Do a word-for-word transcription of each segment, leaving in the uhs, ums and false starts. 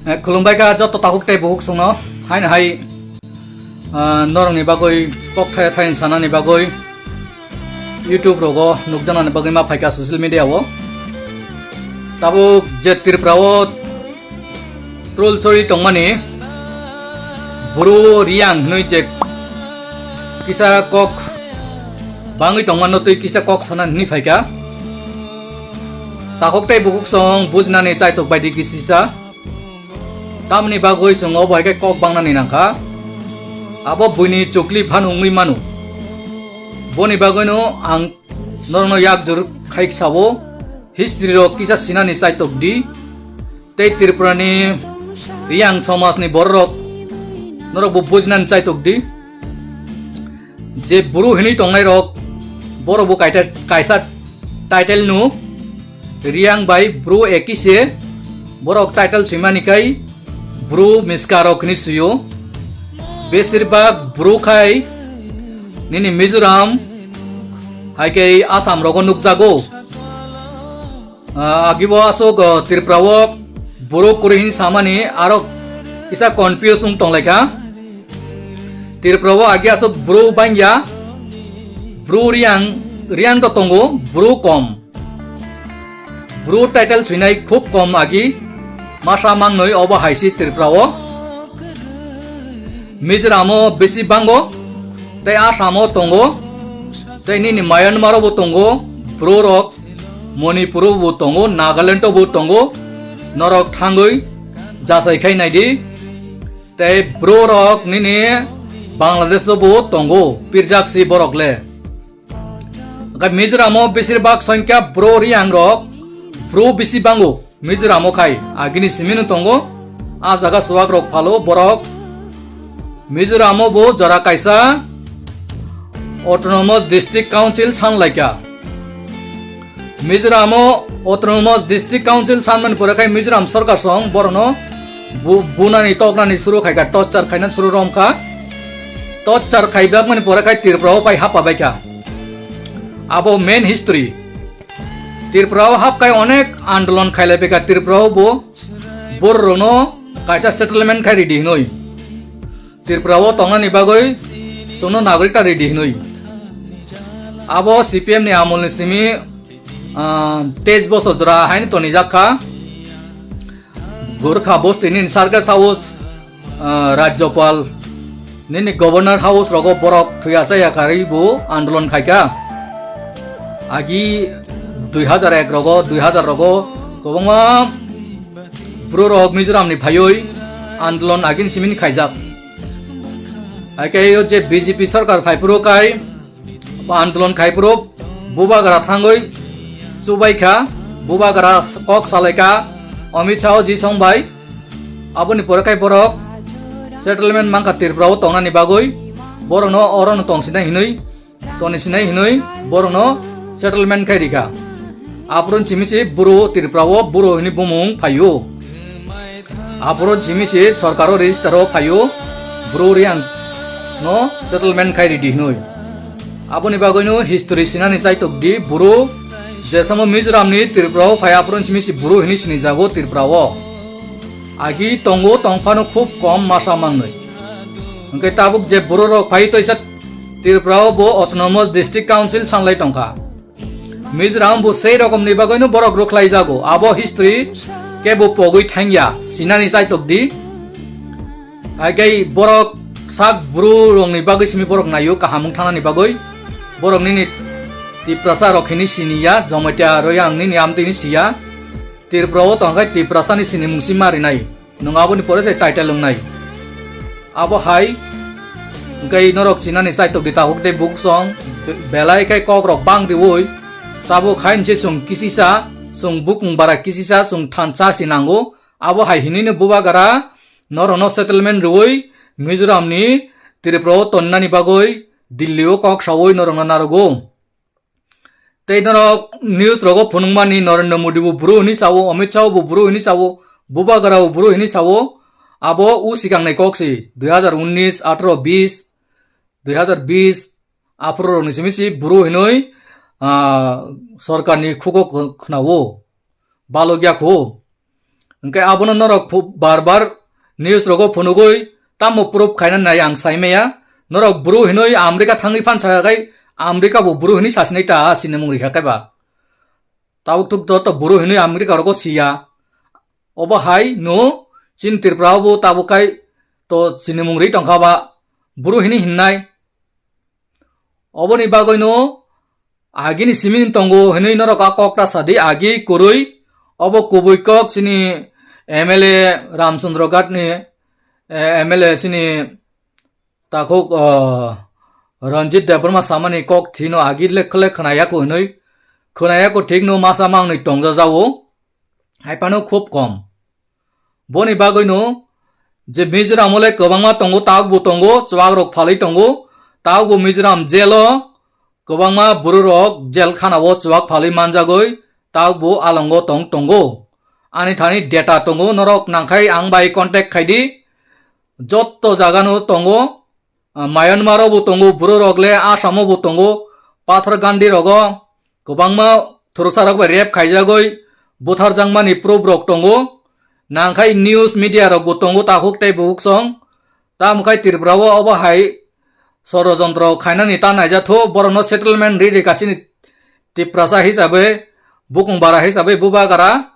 Eh, khulumbai kha joto takhuk tei bukhuk songno. Haino hai, ah, norokni bagwi kok thaya thaya sanani bagwi YouTube rogo nukjaknani bagwi ma phaikha social media o. Tabuk je Tripura o troll chori tongmani Bru Reang hinwi je kisa kok bangwi tongmano twi kisa kok sana hinwi phaikha. Takhuk tei bukhuk song bujnani chaitok baidi kisisa. Tamni bagwi chwng obo hai khe kok bangnani nangkha. Abo buini chukli phano wngwi mano. Boni bagwino ang norokno yak jor khai sao, history rok kisa sinani chaitok di. Tei Tripurani Reang somajni bororok norokbo bujinani chaitok di. Je Bru hinwi tongnairok borokbo kaita-, kaisa title no Reang bai Bru eki se borok title swimani kai Bru Miska rok hinwi suyo. Besirbag Bru khai nini Mizoram hai khe Assam rogo nukjago. Ah, agibo aswk, ah, Tripura o Bru kwrwi hinwi samani aro kisa confuse wng tonglaikha. Tripura o agi aswk Bru bangya, Bru Reang, Reang to tongo, Bru kom. Bru title swinai khub kom agi, masa mangnwi obo hai si Tripura o. Mizoram o bisi bango, tei Assam o tongo, tei nini Myanmar o bo tongo, Bru rok, Manipur o bo tongo, Nagaland o bo tongo, norok thangwi jachai khai naidi. Tei Bru rok nini Bangladesh o bo tongo, pirjak si borok le. Hwnkhe Mizoram o besir bak songkha Bru Reang rok, Bru bisi bango Mizoram o khai, agini simi no tongo, a jaga chuwak rok phalo borok Mizoram o bo jora kaisa Autonomous District Council sanlaikha. Mizoram o Autonomous District Council sanmani pore khai Mizoram sorkar song borokno bu-, bunani toknani suru khaikha, torture khaina suru romkha. Torture khaibakmani pore khai Tripura o pai happabaikha. Abo main history. Tripura o hapkai onek andolon khailaibaikha Tripura o bo bororokno kaisa settlement khai ridi hinwi. Tripura o tongnani bagwi chwngno nagorik ta ridi hinwi. Abo C P M ni amolni simi, ah, teis bosor jora haino tonijak kha. Gorkha bosti nini circus house, ah, Rajyapal nini governor house rogo borok thwi achai ya karwi bo andolon khaikha. Agi dui hazar ek rogo, dui hazar rogo kwbangma Bru rok Mizoram ni phaiwi andolon agini simini khaijak. Haikhe o je B J P sorkar phaiphuru kai andolon khaiphuru bubagra thangwi chubaikha, bubagra kok salaikha Amit Shah o jisong bai. Aboni pore khai borok settlement mankha Tripura o tongnani bagwi, borokno orono tongsinai hinwi. Toni sinai hinwi borokno settlement khai rikha. Aphuru simi se Bru Tripura o Bru hinwi bumung phaio. Aphuru simi se sorkaro register o phaio Bru Reang no settlement khai ridi hinwi. Aboni bagwino history sinani chaitok di Bru jesamo Mizoram ni Tripura o phai aphuru simi se Bru hinwi sinijago Tripura o. Agi tongo tongphano khub kom masa mangnwi. Hwnkhe tabuk je Bru rok phai toisa Tripura o bo Autonomous District Council sanlai tongkha. Mizoram bo sei rokomni bagwino borok rwkhlai jago. Abo history kebo pogwi thangya, sinani chaitok di. Haikhe borok sak Bru rokni bagwi simi borok naio kaham wng thanani bagwi. Borok nini Tiprasa rok hini siniya, Jomatia Royang nini amtwi ni siya. Tripura o tongkhe Tiprasa ni sinimung si marinai. Nwng aboni pore se title wngnai. Abo hai hwnkhe norok chinani chaitok di takhuk tei bukhuk song be-, belai khe kok rok bang riwi tabuk hai se chwng kisisa, chwng bukung bara kisisa, chwng thansa si nango. Abo hai hinwi no bubagra norokno settlement riwi Mizoram ni Tripura o tonnani bagwi Delhi o kok sawi norokno narogo. Tei norok news rogo phunukmani Narendra Modi bo Bru hinwi sao, Amit Shah bo Bru hinwi sao, Bubagra bo Bru hinwi sao, abo o sikang nai kok se, dui hazar unnis, atro, bis, dui hazar bis, aphuru rokni simi se Bru hinwi, ah, sorkarni khugo khnao, balokya kho. Hwnkhe abono norok phu-, bar bar news rogo phunugwi tamo proof khaina nai ang sai maya. Norok bru hinwi America thangwi phan sa khai America bo bru hinwi sasinai ta, a sinimung rikha khe ba. Tabuk tuk joto bru hinwi America rogo siya. Obo hai no chin Tripura bo tabuk khai to sinimung ri tongkha ba bru hinwi hinnai. Oboni bagwino agini simi tongo hinwi norok a kok ta sadi, agi kwrwi. Obo kubui kok chini M L A Ramchandra Ghat ni, eh, M L A chini takhuk, oh, Ranjit Debbarma samani kok thino agi le khle khwnaya ko hinwi, khwnaya ko thik no masa mangnwi tongja jao. Hai phano khub kom. Boni bagwino je Mizoram o le kwbangma tongo, tabuk bo tongo, chuwak rok phalwi tongo, tabuk bo Mizoram jail o kwbangma buru rok jail khana o chuwak phalwi manjagwi tabuk bo alongo tong tongo. Ani thani data tongo, norok nangkhai ang bai contact khaidi, jotto jaga no tongo. Ah, Myanmar o bo tongo, buru rok le Assam o bo tongo, Pathar Gandhi rogo kwbangma thuruksa rok bai rape khaijagwi butharjakmani proof rok tongo. Nangkhai news media rok bo tongo, takhuk tei bukhuk song. Tamo khai Tripura o obo hai sorojontro khainani ta naijatho, borokno settlement ri ri kasini Tiprasa hisabe, bukung bara hisabe bubagara.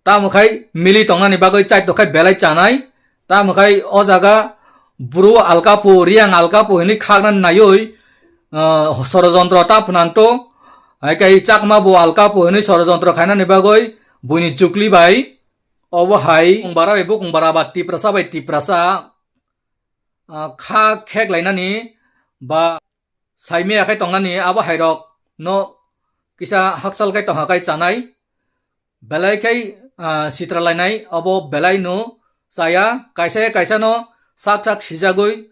Tamo khai mili tongnani bagwi chaito khai belai chanai. Tamo khai o jaga bru alkapu, riang alkapu hinwi khakna naiwi, ah, sorojontro ta phnangto. Hai khai Chakma bo alkapu hinwi sorojontro khainani bagwi buini chukli bai. Obo hai bukung bara bai bukung bara ba Tiprasa bai Tiprasa, ah, kha kheklainani ba saimaya khai tongnani abo hairok no kisa hakchal khai tongha khai chanai. Belai khai, ah, sitra lainai, obo belai no chaya, kaisa kaisa no sak sak sijagwi,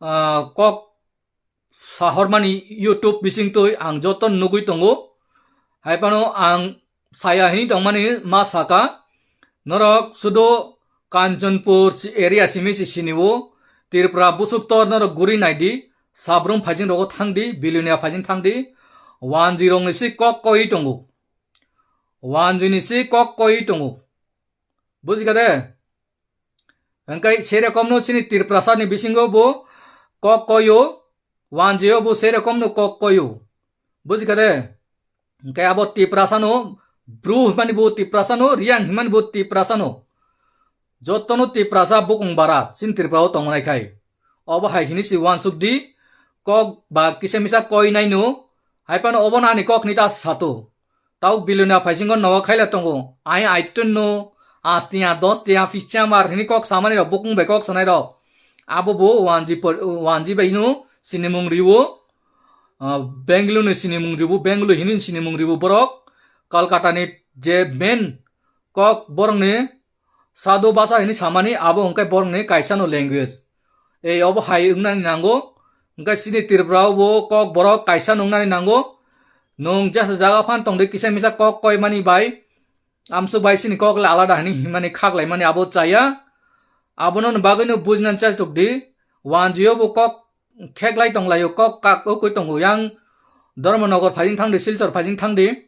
ah, kok sahormani YouTube bising twi ang joto nugwi tongo. Hai phano ang saya hini tongmani ma saka, norok sudo Kanchanpur area simi si sini o, Tripura busuk tor norok guri naidi, Sabrum phaijing rogo thangdi, Bilonia phaijing thangdi, Wanji rokni si kok koi tongo. Wanjini si kok koi tongo. Bujikha de? Hwnkhe serokomno chini Tiprasani bisingo bo kok koio, Wanjio bo serokomno kok koio. Bujikha de? Hwnkhe abo Tiprasano, bru hwnmani bo Tiprasano, riang hwnmani bo Tiprasano. Jotono Tiprasa bukung bara, chini Tripura o tongmani khai. Obo hai hini si wansuk di, kok ba kisa misa koi naino, hai phano obo nani kok ni ta sato. Tau Bilonia phaisingo nogo khaila tongo, ai aitun no, as tiya, dos tiya, fis tiya mar hini kok samani rok, bukung bai kok sanai rok. Abo bo wanji por-, wanji bai no sinimung riwo, ah, Bengaluru ni sinimung riwo, Bengaluru hini sinimung riwo borok, Kolkata ni je main kok borok ni, Sado basa hini samani abo hwnkhe borokni kaisano language. Ei obo hai wngnani nango. Hwnkhe chini Tripura o bo kok borok kaisa nungnani nango. Nwng jesa jaga phan tongdi kisa misa kok koimani bai. Amsuk bai chini kok le alada hini himani khaklaimani abo chaya. Abono bagwino bujinani chestok di. Wanjio bo kok kheklai tonglaio, kok kak ukui tongo yang Dharmanagar phaijing thangdi, Silchar phaijing thangdi.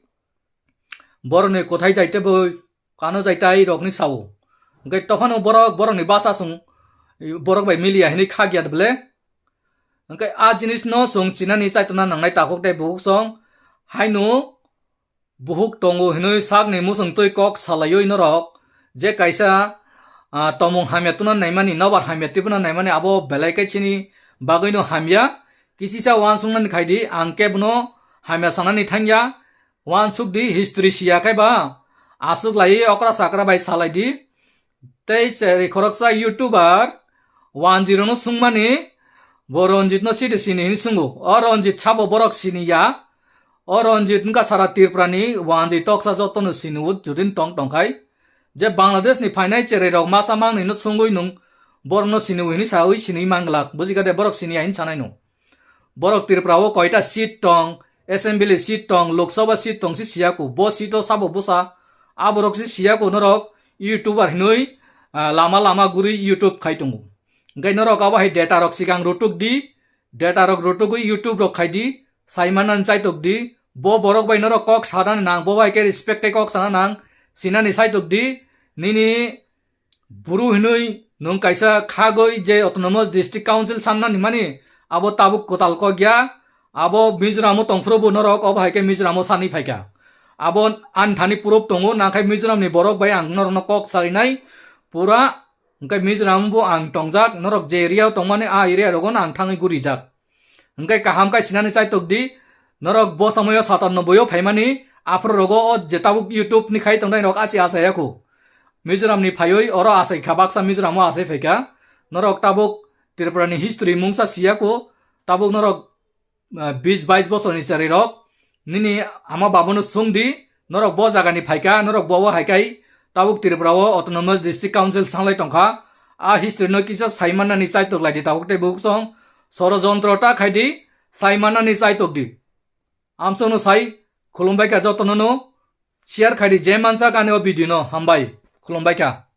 Borokni kothai jai teboi. Kano jaitai rokni sao. Hwnkhe tophano borok, borokni basa chwng borok bai miliya hinwi khakya de bwle. Hwnkhe a jinisno chwng chinani chaitokna nangnai takhuk tei bukhuk song. Haino bukhuk tongo hinwi sakni muchung twi kok salaiwi norok je kaisa, ah, tomung hamya tubuna naimani, nobar hamya tubuna naimani abo belai khe chini bagwino hamya. Kisisa uansuknani khaidi ang kebono hamya sanani thangya. Uansuk di history siya khe ba. Aswk lai okra sakra bai salai di. Tei cheri khoroksa YouTuber Wanji rokno sungmani, bo Ranjit no sidi sini hin sungo. O Ranjit sabo borok sini ya. O Ranjit wngkha sara Tripura ni Wanji toksa jotono sini o judin tong tongkhai. Je Bangladesh ni phainai cheri rok masa mangni no sungwi nung borok no sini o hini sawi sini manglak. Bujikha de borok sini ya hin sanai no. Borok Tripura o koita seat tong, assembly seat tong, Lok Sabha seat tong si siyaku. Bo seat o sabo bwsa, aborok si siyaku norok YouTuber hinwi, ah, lama lama guri YouTube khai tongo. Hwnkhe norok abo hai data rok sikang rutuk di, data rok rutugwi YouTube rok khai di, saimanani chaitok di, bo borok bai norok kok sanani nang, bo bai khe respect tei kok sana nang, sinani saitok di, nini Buru hinui nwng kaisa khagwi je Autonomous District Council sanna ni mani, abo tabuk kwtal kok ya. Abo Mizoram o tongphuru bo norok obo hai khe Mizoram o sanwi phaikha. Abo ani thani proof tongo, nangkhai Mizoram ni borok bai ang norok no kok sarinai pura. Hwnkhe Mizoram bo ang tongjak, norok je area o tongmani a area rogo no ang thangwi gurijak. Hwnkhe kaham khe sinani chaitok di, norok bo somoyo satanno boyo phaimani, aphuru rogo o je tabuk YouTube ni khai tongnai rok asi asai yakho. Mizoram ni phaiwi oro asai kha, baksa Mizoram o asai phaikha. Norok tabuk Tripura ni history mungsa siyako, tabuk norok, ah, bis bais bosor ni chari rok nini ama babu no sung di, norok bo jaga ni phaikha, norok bo bo hai khai tabuk Tripura o Autonomous District Council sanglai tongkha. A history no kisa sai manna ni chaitok lai di tabuk tei buk song sorojontro ta khai di, sai manna ni chaitok di. Amsong no sai khulumbai kha joto no no share khai di je mansa kani o video no, hambai khulumbai kha.